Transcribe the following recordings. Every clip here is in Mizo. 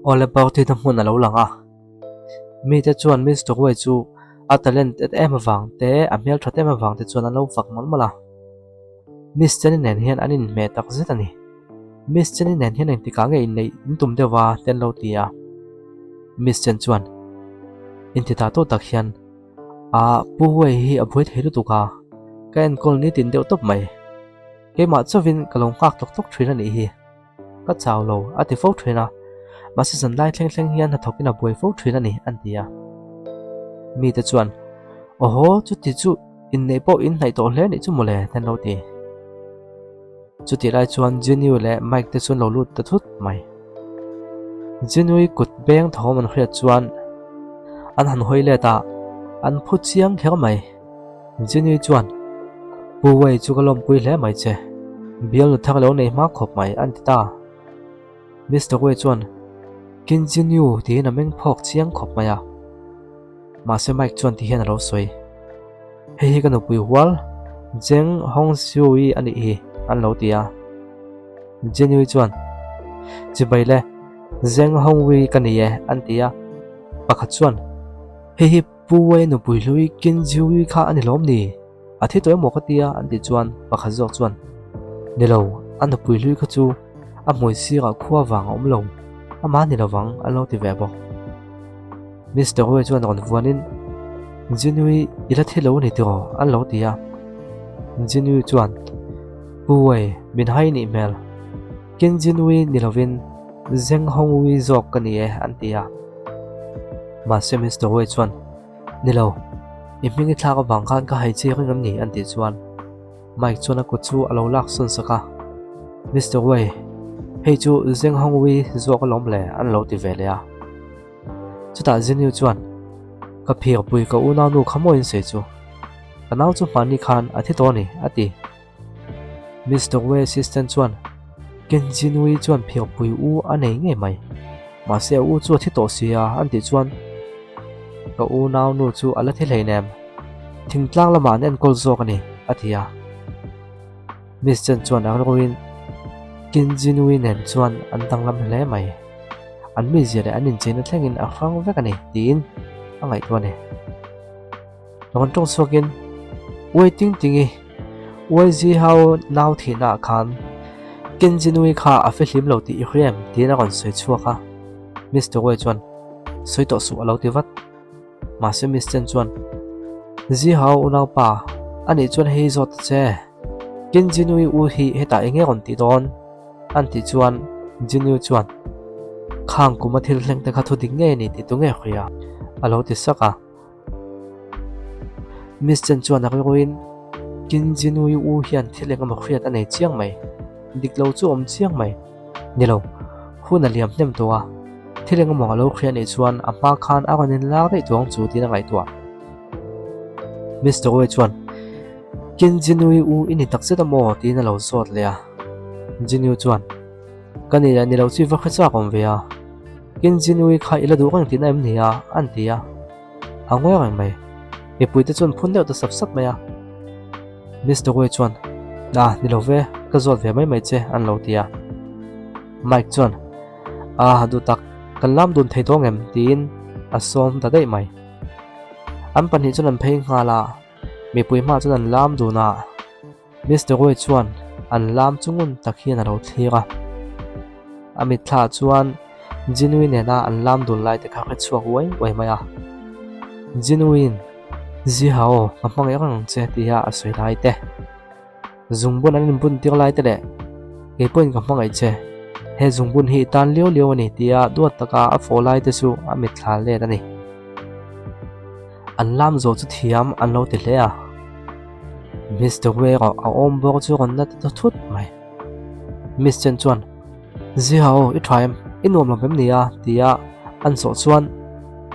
Awle party na hmun a lo lang a. Mite chuan Mister Wei chu a talent em avang te, a hmelthat em avang te chuan an lo fak mawlh mawlh a. Miss Jenny nen hian an inhmeh tak zet a ni. Miss Jenny nen hian engtikah nge inneih in tum deuh a te an lo ti a. Miss Chen chuan intitah tawh tak hian Ah, Pu Wei hi a buai thei lutuk a, ka enkawl nitin deuh tawp mai. Keimah chauhin ka lo nghak tlawk tlawk thin a nih hi. Ka chau lo, a ti fo thin a. Mahse zan lai thleng thleng hian hnathawkin a buai fo thin a ni, an ti a. Mite chuan, Awhaw, chuti chu inneih pawh in hnaih tawh hle nih chu mawle, te an lo ti. Chutih lai chuan Jinyu leh Mike te chu an lo lut ta thut mai. Jinyu kut beng thawm an hriat chuan an han hawi let a, an phu chiang kher mai. Jinyu chuan, Pu Wei chu ka lawmpui hle mai che, bial nu thar lo nei hma khawp mai, an ti ta. Mister Wei chuan, Kin Jinyu tiin a meng phawk chiang khawp mai a. Mahse Mike chuan ti hian a lo sawi. Hei hi ka nupui hual, Zheng Hongxiu-i a nih hi, an lo ti a. Jenny chuan, Chibai le, Zheng Hongwei ka ni e, an ti a. Pakhat chuan, Hei hi Pu Wei nupui hlui Qin Jiuyi kha a ni lawm ni? A thi tawh emaw ka ti a, an tih chuan pakhat zawk chuan, Ni lo, a nupui hlui kha chu a hmui sirah khua vang a awm lo, amah ni lovang, an lo ti ve bawk. Mister Wei chuan rawn vuanin, Jinui i la thi lo a ni tiraw? an lo ti a. Jinui chuan, Pu Wei, min hai nih hmel. Kin Jinui ni lovin Zheng Hongwei zawk ka ni e, an ti a. Mahse Mister Wei chuan, Ni lo, i hming i thlak avang khan ka hai chiang engem ni? an tih chuan Mike chuan a kut chu a lo lak sawn sak a, Mister Wei, hei chu Zheng Hongwei zawk alawm le, an lo ti ve leh a. Chutah Zinyu chuan, Ka phirpui ka unaunu kha maw in sawi chu? Ka nau chu hmanni khan a thi tawh a ni, a ti. Mister Wei assistant chuan, Ken Zinui chuan phirpui u a nei ngei mai. Mahse a u chu a thi tawh si a, an tih chuan, Ka unaunu chu a la thi hleinem. Thingtlang lamah an enkawl zawk a ni, a ti a. Miss Chen chuan a rilruin Ken Zinui nen chuan an danglam hle mai. An mizia leh an incheina thlengin a hrang vek a ni tiin a ngaihtuah a ni. Rawn tawng chhuakin, Uai ting tingi, Uai Zi Hao nau thihnaah khan Ken Zinui kha a fihlim lo tih i hria em? tiin a rawn sawi chhuak a. Mister Uai chuan, Sawi tawh suh a lo ti vat. Mahse Miss Chen chuan, Zi Hao unaupa, anih chuan hei zawt ta che. Ken Jinui u hi hetah eng nge rawn tih dawn? An tih chuan Jinui chuan, Khang kum a thil thleng te kha thu dik ngei a ni tih tu nge hria? A lo ti sak a. Miss Chen chuan a rilruin, Ken Jinui u hian thil eng emaw hriat a nei chiang mai. Dik lo chu awm chiang mai. Ni lo, hun a liam hnem tawh a, thil eng emaw a lo hria nih chuan a hma khan a rawn inlak daih tuang chu tiin a ngaihtuah. Mister Wei chuan, Kin Jinui u i ni tak zet a maw? tiin a lo zawt leh a. Jinyu chuan, Ka ni leh ni lo chu i va hre chak awm ve a, Kin Jinui kha i la duh reng tihna em ni a? an ti a. A ngawi reng mai. Mipuite chuan phun deuh ta sap sap mai a. Mister Wei chuan, Ah, ni lo ve, ka zawt ve mai mai che, an lo ti a. Mike chuan, Ah, duh tak, kan lam dun thei dawn em? tiin a sawm ta daih mai. An pahnih chuan an phei nghal a, mipui hmaah chuan an lam dun a. Mister Wei chuan an lam chu ngun tak hian a lo thlir a. A mitthlaah chuan Jinui nena an lam dun lai te kha hre chhuak uai uai mai a. Jinuiin, Zihao, ka hmangaih reng ang che tia a sawi lai te, zungbun an inbun tir lai te leh kei pawhin ka hmangaih che, he zungbun hi i tan liau liau a ni tia duat taka a fawh lai te chu a mitthla let a ni. An lam zawh chu thiam an lo ti hle a. Mister Wei erawh a awm bawk chu rawn na ta thut mai. Miss Chen chuan, Zihao, i tha em? I nuam lo em ni a? tia an zawh chuan,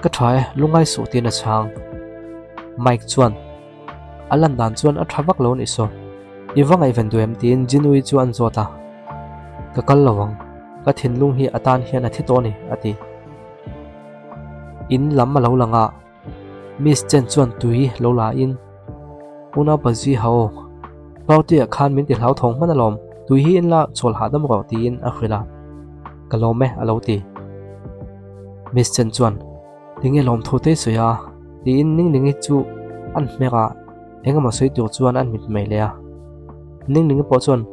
Ka tha e, lungai suh tiin a chhang. Mike chuan, A lan dan chuan a tha vak lo anih saw. I va ngaihven duh em? tiin Jinui chu an zawt a. Ka kal lo ang, ka thinlung hi a tan hian a thi tawh a ni, a ti. In lam a lo lang a. Miss Chen chuan tui lo la in, Unaupa Zi Hao, Party ah khan min ti hlauthawng hman alawm, tui hi in la chawl hahdam rawh tiin a hrilh a. Ka lawm e a lo ti. Miss Chen chuan, Tinge lawmthu te i sawi a? tiin Ningningi chu an hmer a, eng emaw sawi tur chuan an mit mai leh a. Ningningi pawh chuan,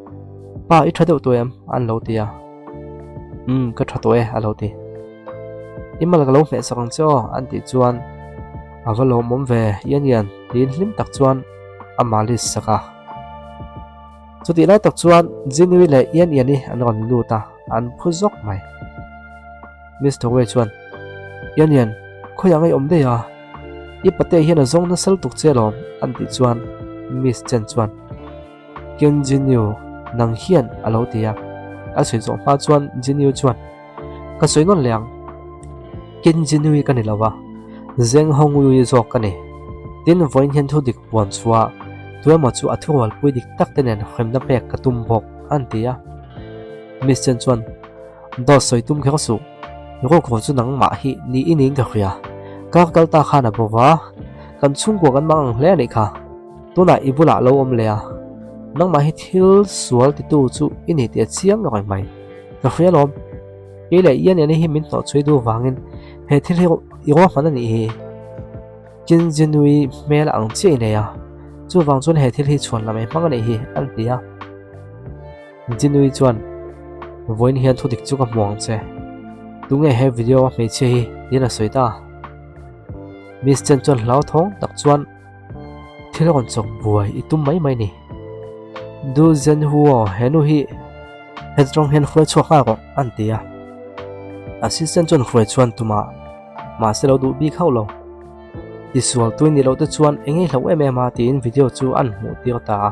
Pa, i tha deuh tawh em? an lo ti a. Umm, ka tha tawh e, a lo ti. I mal ka lo hmeh sak ang che aw, an tih chuan, A va lawmawm ve, Ian Ian, tiin hlim tak chuan a malis sak a. Chutih lai tak chuan Jinui leh Ian Ian-i an rawn lut a, an phu zawk mai. Mister Wei chuan, Ian Ian, khawiah ngei awm daih a? I pate hian a zawng nasa lutuk che alawm, an tih chuan Miss Chen chuan, Ken Jinyu, nang hian a lo ti a. A sawi zawh hma chuan Jinyu chuan, Ka sawi nawn leh ang. Ken Jinui ka ni lo va, Zeng Hongui zawk ka ni. Tin, vawiin hian thu dik puan chhuah tuemaw chu a thurualpui dik tak te nen hremna pek ka tum bawk, an ti a. Miss Chen chuan, Dawt sawi tum kher suh, rukru chu nangmah hi ni i niin ka hria. Kar kal ta khan a bo va, kan chhungkua kan mang ang hle a nih kha. Tunah i bulah lo awm leh a, nangmah hi thil sual titu chu i ni tih a chiang reng mai. Ka hria lawm, kei leh Ian Ian-i hi min hnawhchhuai duh vangin he thil hi i ruahman a nih hi. Chinzinui hmel ang chiah i nei a, chuvang chuan he thil hi chhuan lam ei hmang a nih hi, an ti a. Jinui chuan, Vawiin hian thudik chu ka hmu ang che. Tunge he video a hmeichhia hi? tiin a sawi ta. Miss Chen chuan hlauthawng tak chuan, Thil rawn chawk buai i tum mai mai ni. Du Zhenhuo, he nu hi heti tawng hian hruai chhuak nghal rawh, an ti a. Assistant chuan hruai chhuan tumah mahse lo duh bik hauh lo. Tisual tui ni loh te chuan eng nge hlauh em em a tiin video chu an hmuh tir ta a.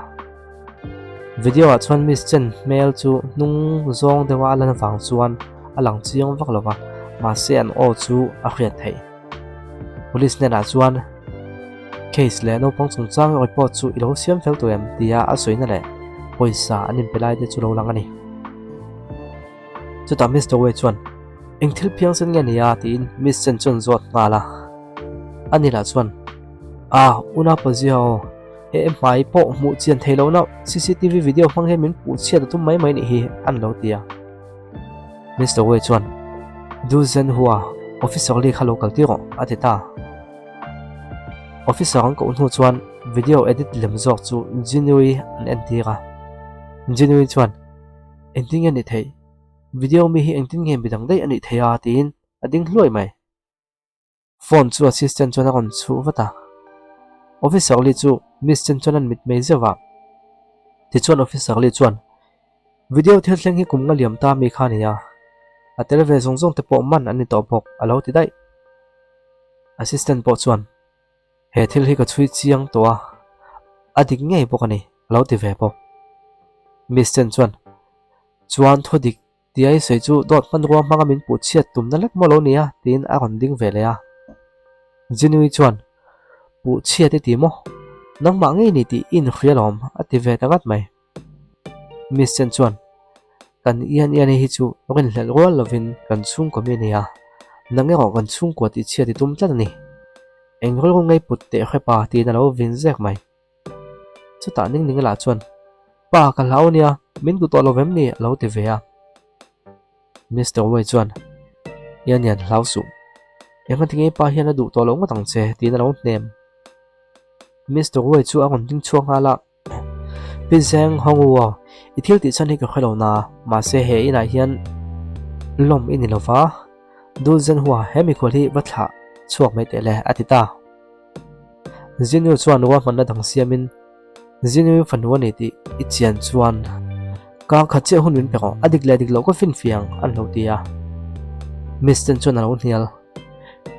Video ah chuan Miss Chen hmel chu hnung zawng deuha a lan vang chuan a lang chiang vak lo va, mahse an aw chu a hriat theih. Police hnenah chuan case leh naupang chungchang report chu i lo siam fel tawh em tia a sawina leh pawisa an inpe lai te chu lo lang a ni. Chutah Mister Wei chuan Eng thil phiangsen nge ni a? tiin Miss Chen chuan zawt nghal a. Ani lah chuan Ah, una pazia aw, he hmai pawh hmuh chian thei lohna cctv video hmang hian min puh chhiat a tum mai mai nih hi an lo ti a. Mister Wei chuan Du Zhenhua, officer Li kha lo kal tir rawh a ti ta. Officer an koh hnu chuan video edit lem zawk chu Jinui an entir a. Jinui chuan Engtin nge ni theih? Video mi hi engtin nge midang daih a nih theih a? tiin a ding hluai mai. Phone chu assistant chuan a rawn chhuh vat a. Officer Lee chu Miss Chen chuan an mitmei zeuh a. Tichuan Officer Lee chuan, Video thil thleng hi kum nga liam ta mi kha a ni a. A tel ve zawng zawng te pawh man an ni tawh bawk a lo ti daih. Assistant pawh chuan, He thil hi ka chhui chiang tawh a, a dik ngei bawk a ni, a lo ti ve bawk. Miss Chen chuan, Chuan thu dik tia i sawi chu dawt hmanrua hmanga min puh chhiat tumna lek maw lo nia, tiin a rawn ding ve leh a. Jinui chuan, Puh chhiat i ti maw? Nangmah ngei ni tih i inhria lawm, a ti ve ta ngat mai. Miss Chen chuan, Kan Ian Ian hi chu rinhlelh rual lovin kan chhungkaw mi a ni a, nang erawh kan chhungkua tih chhiat i tum tlat a ni. Eng rilru ngei put teh hrep a tiin a lo vin zek mai. Chutah ning ning lah chuan, Pa ka hlau ania, min duh tawh lo vem ni a lo ti ve a. Mister Wei chuan, Ian Ian hlau suh, engati nge pa hian a duh tawh loh ngawt ang che tiin a lo hnem. Mister Wei chu a rawn ding chhuak nghal a. Pi Zeng Hong U aw, i thil tih chhan hi ka hre lo na, mahse he inah hian lawm i ni lo va, Du Zhenhua he mikhual hi va thlah chhuak mai teh le, a ti ta. Zinu chuan ruahmanna dang siamin Zinu fanu a ni tih i chian chuan kar khat chiah hun min pe rawh, a dik leh dik loh ka finfiang an lo ti a. Miss Chen chuan a lo hnial.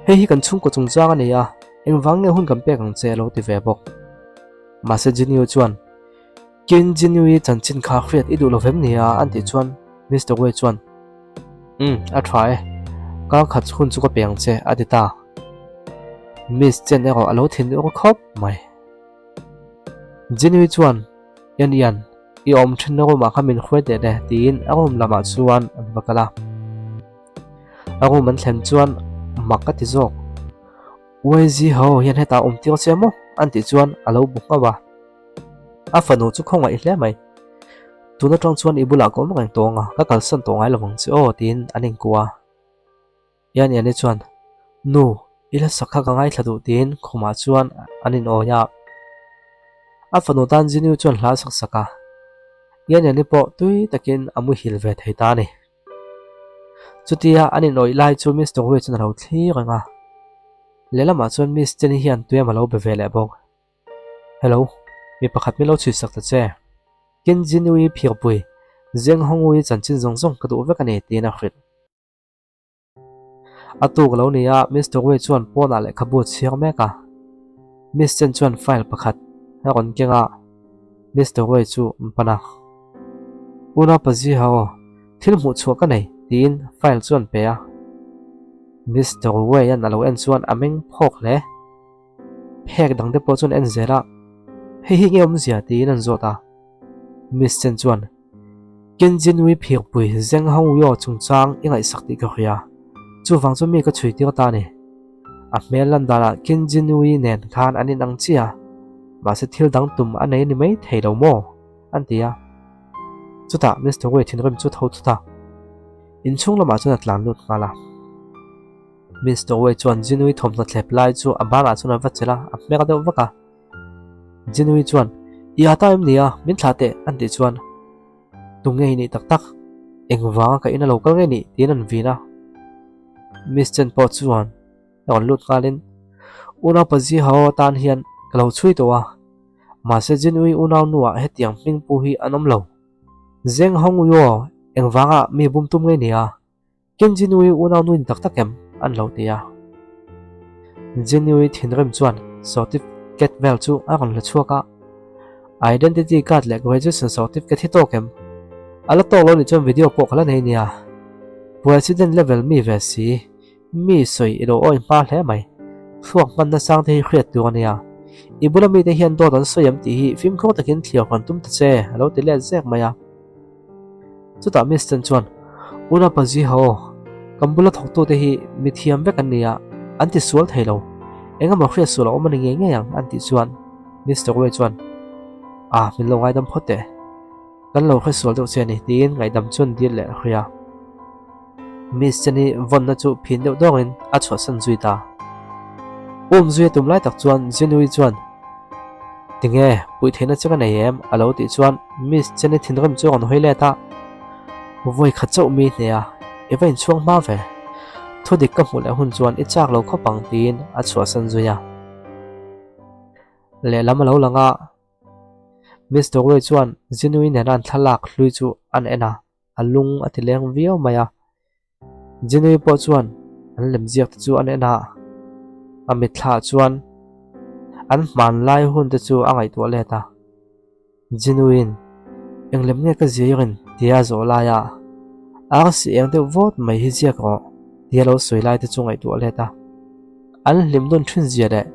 Hei hi kan chhungkaw chungchang a ni a, engvang nge hun kan pek ang che a lo ti ve bawk. Mahse Jinyu chuan, Kin Jinyu-i chanchin kha hriat i duh lo vem nia an tih chuan Mister Wei chuan, Umm, a tha e. Kar khat hun chu ka pe ang che a ti ta. Miss Chen erawh a lo thinur khawp mai. Jinyu chuan, Ian Ian, i awm thinna room ah kha min hruai teh le tiin a room lamah chuan an va kal a. A room an thlen chuan mak a ti zawk. YZ ho hian hetah awm tir che maw? an tih chuan a lo bu nghauh a. A fanu chu khawngaih hle mai. Tun atang chuan i bulah ka awm reng tawng a, ka kalsan tawh ngai lo vang che aw tiin an inkua a. Yan Yani chuan, Nu, i hla sak kha ka ngaithla duh tiin khumah chuan an inawi a. A fanu tan Jinyu chuan hla a sak sak a. Yan Yani pawh tui takin a muhil ve thei ta a ni. Chutia an inawih lai chu Mister Wei chuan a lo thlir reng a. Lehlamah chuan Miss Jenny hian tuiam a lo be ve leh bawk. Hello, mi pakhat min lo chhui sak ta che. Kin Jinui phirpui, Zeng Hongui chanchin zawng zawng ka duh vek a ni tiin a hrilh. A tuk lo ni a, Mister Wei chuan pawnah lehkhabu a chhiar mek a. Miss Chen chuan file pakhat a rawn keng a, Mister Wei chu an pan a. Unau Paziha aw, thil hmuh chhuah ka nei, tiin file chu an pe a. Mister Wei-a'n a lo en chuan a meng phawk hle. Phek dangte pawh chuan en zel a, hei hi nge awmzia tiin an zawt a. Miss Chen chuan, Kenjinui phirpui Zeng Hongwio chungchang i ngaihsak tih ka hria, chuvang chu mi ka chhui tir ta a ni. A hmel lan danah Kenjinui nen khan an inang chiah a, mahse thil dang tum a nei a ni mai thei lo maw? an ti a. Chutah Mister Wei thinrim chu tho thut a, inchhung lamah chuan a tlan lut nghal a. Mister Wei chuan Jinui thawmhnaw thlep lai chu a banah chuan a va chelh a, a hmer deuh vak a. Jinui chuan, I ha ta em ni a, min thlah teh, an tih chuan, Tu nge i nih tak tak? Engvanga ka in a lo kal nge nih? tiin an vin a. Miss Chen pawh chuan a rawn lut nghalin, Unau pa Zihao atan hian ka lo chhui tawh a, mahse Jinui unau nuah hetiang hming pu hi an awm lo. Zeng Hongyo engvanga mi bum tum nge ni a? Kenji nui unau nuin tak tak em? an lo ti a. Jenny thinrim chuan certificate vel chu a rawn la chhuak a. Identity card leh graduation certificate hi tawk em? A la tawk lo nih chuan video pawh ka la nei nia. President level mi ve si, mi sawi i lo awi hma hle mai. Thluak hmanna sang te hi hriat tur a nia. I bula mite hian dawt an sawi em tih hi fimkhur takin thlir rawn tum ta che, a lo ti let zek mai a. Chutah Miss Chen chuan, Una Pazi ho, kan bula thawktute hi mi thiam vek an ni a, an ti sual thei lo. Engemaw hriat sual a awm a ni ngei ngei ang, an tih chuan Mister Wei chuan, Ah, min lo ngaidam phawt teh. Kan lo hre sual deuh che a ni, tiin ngaihdam chuan dil leh a hria. Miss Jenny vawnna chu phin deuh dawngin a chhuahsan zui ta. Um zui a tum lai tak chuan Jenny chuan, Tinge, puih theihna che ka nei em? a lo tih chuan Miss Jenny thinrim chu a rawn hawi let a. Vawi khat chauh mi hne a, i va inchhuang hma ve. Thu dik ka hmuh leh hun chuan i chak lo khawp ang tiin a chhuahsan zui a. Lehlam a lo lang a, Miss Dogway chuan Jenny nena an thlalak hlui chu an en a. A lung a ti leng viau mai a. Jenny pawh chuan an lemziak te chu an en a, a mitthla chuan an hmanlai hun te chu a ngaihtuah let a. Jenny-in eng lem nge ka zirin tia a zawh lai a, arsi eng deuh vawt mai hi ziak rawh tia lo sawi lai te chu ngaihtuah let a. An hlim dawn thin zia leh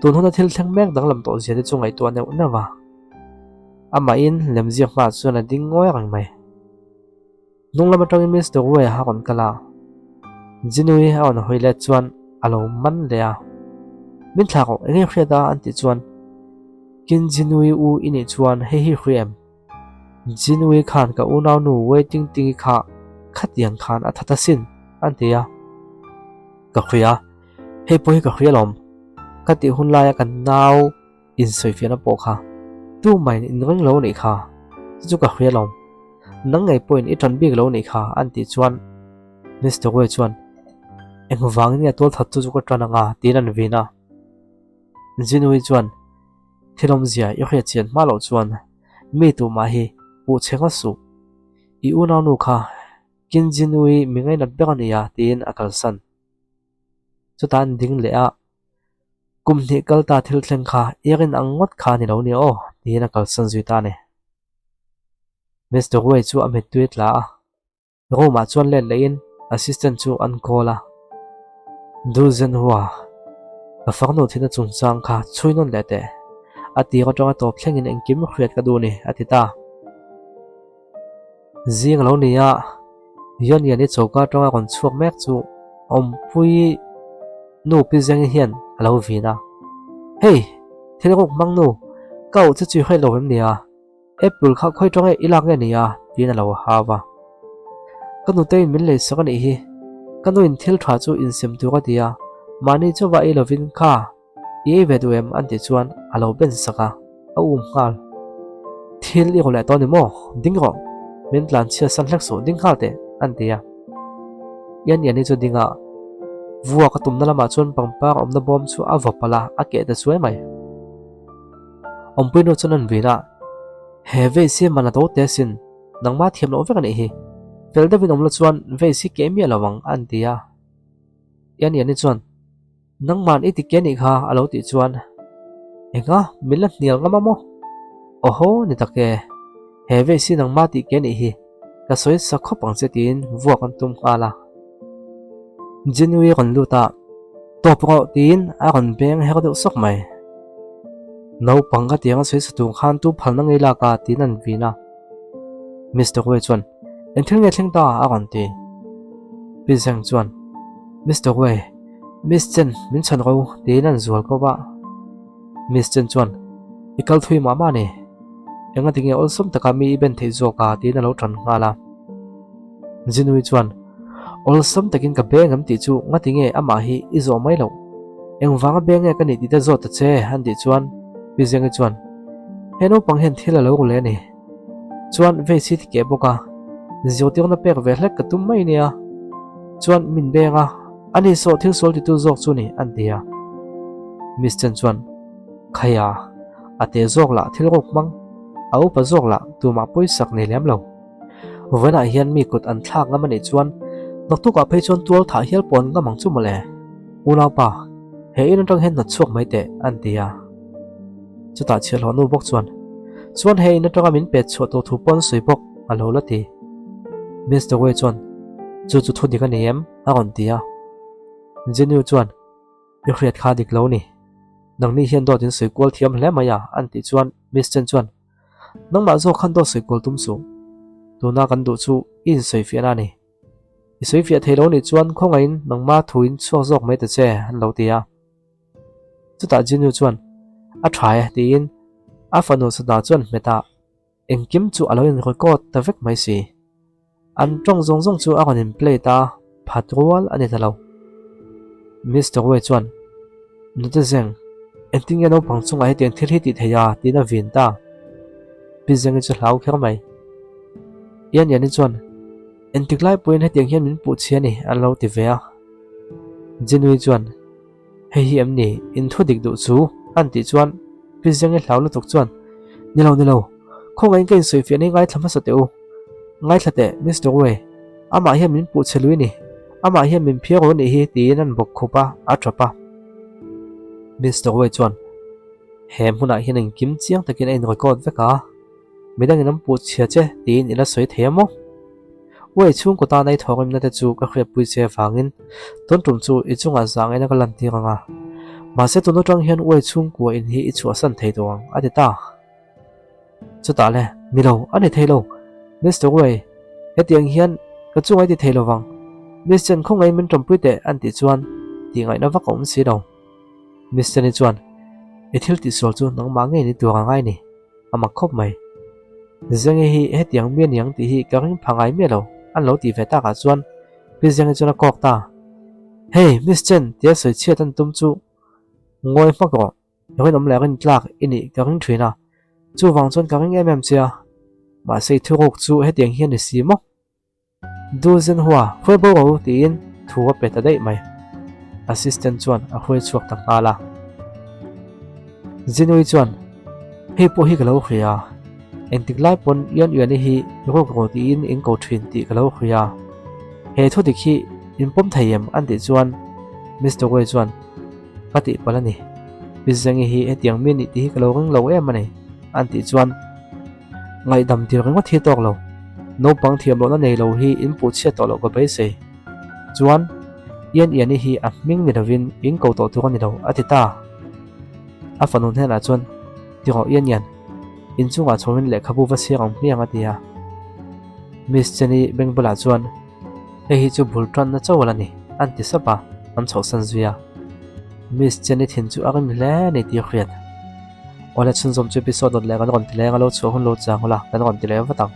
tun huna thil thleng mek danglam tawh zia te chu ngaihtuah neuh neuh a. Amahin lemziak hmaah chuan a ding ngawi reng mai. Hnung lam atangin Mister Wei a rawn kal a, Jinui a rawn hawi let chuan a lo man leh a. Min thlak rawh, enge hriat a an tih chuan Kin Jinui u i nih chuan hei hi hria em? Jinui khan ka unaunu Wei Ting Tingi kha khatiang khan a that asin an ti a. Ka hria, hei pawh hi ka hria alawm. Ka tih hun laia kan nau Insawifiahna pawh kha tumahin in ring lo nih kha, chu chu ka hria lo. Nang ngei pawhin i ṭan bik lo nih kha an tih chuan Mister Wei chuan engvangin nge tualthat chu chu ka ṭan anga tiin an vin a. Jinwei chuan thil awmzia i hriat chian hma loh chuan mi tumah hi puh chhe ngawt suh. I unaunu kha Kin Jinwei mi ngainat ber a nia tiin a kalsan. Chutah an ding leh a. Kum hnih kal ta thil thleng kha erin ang ngawt kha a ni lo nia aw, tiin a kalsan zui ta a ni. Mister Wei chu a mittui a tla a, room ah chuan let lehin assistant chu an call a. Du Zhenhua, ka farnu thihna chungchang kha chhui nawn leh teh, a tir atanga tawp thlengin engkim hriat ka duh a ni, a ti ta. Zing lo ni a, Yan Yan-i choka atanga rawn chhuak mek chu awmpui nu Pi Zengi hian a lo vin a. Hey! Thil ruk hmang nu, ka auh che chu i hre lo em ni a? Apple kha khawi tawng e i lak nge ni a? tiin a lo hau a. Ka nuteiin min lei sak a nih hi. Ka nuin thil tha chu insem tur a ti a, mahni chauha ei lovin kha i ei ve duh em an tih chuan a lo ben sak a, a um nghal. Thil i rawh leh tawh a ni maw? Ding rawh, min tlan chhiat san hlek suh, ding nghal teh an ti a. Ian Iani chu ding a, vuak a tumna lamah chuan pangpar awmna bawm chu a vaw palh a, a keh ta chuai mai. Awmpuinu chuan an vin a, He vei si man a do teh asin, nangmah thiam loh vek a nih hi. Fel deuhin awm la chuan vei si keh miah lo ang an ti a. Ian Iani chuan, Nangman i ti ke nih kha a lo tih chuan, Enga, min la hnial ngam a maw? Awhaw ni tak e, he vei si nangmah tih ke nih hi, ka sawi sa khawp ang che tiin vuak an tum nghal a. Jinui a rawn lut a, Tawp rawh tiin a rawn beng her deuh sawk mai. Naupang ka tiang a sawi sa tur khan tu phalna ngei lak a tiin an vin a. Mister Wei chuan, Eng thil nge thleng ta? a rawn ti. Pi Zheng chuan, Mister Wei, Miss Chen min chhan ro tiin an zual kawp a. Miss Chen chuan, I kal thui mah mah ni. Enga tinge awlsam taka mi i ben theih zawk a tiin a lo tan nghal a. Zinui chuan, Awlsam takin ka beng em tih chu ngati nge amah hi i zawh mai loh? Engvanga beng nge ka nih tih te zawt ta che an tih chuan Pi Zengi chuan, He naupang hian thil a lo ru leh a ni. Chuan vei si ti keh bawk a, zirtirna pek ve hlek ka tum mai nia. Chuan min beng a, ani saw thil sual titu zawk chu ni an ti a. Miss Chen chuan, Khaia, a te zawk lah thil ruk hmang, a upa zawk lah tumah pawisak nei lem lo. Vawiinah hian mi kut an thlak ngam a nih chuan naktukah phei chuan tual thah hial pawh an ngam ang chu mawle. Unaupa, he in atang hian hnawt chhuak mai teh an ti a. Chutah chhiahhlawh nu bawk chuan, Chuan he in atanga min pet chhuah tur thu pawh an sawi bawk a lo la ti. Mister Wei chuan, Chu chu thu dik a ni em? a rawn ti a. Jinyu chuan, I hriat kha dik lo ni. Nangni hian dawt in sawi kual thiam hle mai a an tih chuan Miss Chen chuan, Nangmah zawk khan dawt sawi kual tum suh. Tuna kan duh chu i insawifiahna a ni. I sawifiah thei lo nih chuan khawngaihin nangma thuin chhuak zawk mai ta che an lo ti a. Chutah Jinyu chuan, A tha e tiin a fanu Suna chuan hmet a, engkim chu a lo in record ta vek mai si. An tawng zawng zawng chu a rawn in play ta phat rual a ni ta lo. Mister Wei chuan, Nute Zeng, engtin nge naupang chungah hetiang thil hi tih theih a? tiin a vin ta. Pi Zengi chu hlau kher mai. Ian Iani chuan, Engtik lai pawhin hetiang hian min puh chhi a ni, an lo ti ve a. Jinui chuan, Hei hi em ni, in thu dik duh chu? an tih chuan Pi Zengi hlau lutuk chuan, Ni lo, ni lo, khawngaihin ka insawifiah nei ngaithla hmasa teh u. Ngaithla teh, Mister Wei, amah hian min puh chhe lui ni, amah hian min phiar ru anih hi, tiin an bawk khup a, a tap a. Mister Wei chuan, He hmunah hian engkim chiang takin a in record vek a. Midangin an puh chhia che tiin i la sawi thei a maw? Uai chhungkaw tana i thawkrimna te chu ka hriatpui che avangin tun tum chu i chungah zah ngaihna ka lantir ang a. Mahse tun atang hian uai chhungkua in hi i chhuahsan thei tawh ang, a ti ta. Chutah le, ni lo, a ni thei lo. Mister Uai, hetiang hian ka chungah i ti thei lo vang. Miss Chen khawngaihin min tawmpui teh an tih chuan tih ngaihna vak a awm si lo. Miss Chen-i chuan, I thil tihsual chu nangmah ngei ni tur a ngai ni. A mak khawp mai. Zengi hi hetiang mi a niang tih hi ka ring pha ngai miah lo, an lo tih ve takah chuan Pi Zengi chuan a kawk ta. Hey, Miss Chen tia sawi chhiat an tum chu ngawi hmak rawh, rinawm leh rintlak i nih ka ring thin a, chuvang chuan ka ring em em che a, mahse i thuruk chu hetiang hian i si maw? Du Zenhua, hruai bo ro tiin thu a pe ta daih mai. Assistant chuan a hruai chhuak ta nghal a. Zinui chuan, Hei pawh hi ka lo hria. Engtik lai pawn Ian Iani hi ruk ro tiin in ko thin tih ka lo hria. He thu dik hi in pawm thei em? an tih chuan Mister Wei chuan, Ka tih palh a ni. Pi Zengi hi hetiang mi a nih tih hi ka lo ring lo em a ni, an tih chuan, Ngaihdam tir ringawt hi tawk lo. Naupang thiam lohna nei lo hi in puh chhiat tawh loh ka beisei. Chuan, Ian Iani hi a hming ni lovin in ko tawh tur a ni lo, a ti ta. A fanu hnenah chuan, Ti rawh Ian Ian, inchungah chhoin lehkhabu va chhiar ang hmiang a ti a. Miss Jenny beng bulah chuan, Hei hi chu bul tanna chauh a la ni, an ti sap a, an chhohsan zui a. Miss Jenny thin chu a rim hle a ni tih a hriat. Awle chhunzawm chu episode dawt leh kan rawn ti leng a, lo chhuah hun lo chang ula, kan rawn ti leh vat ang.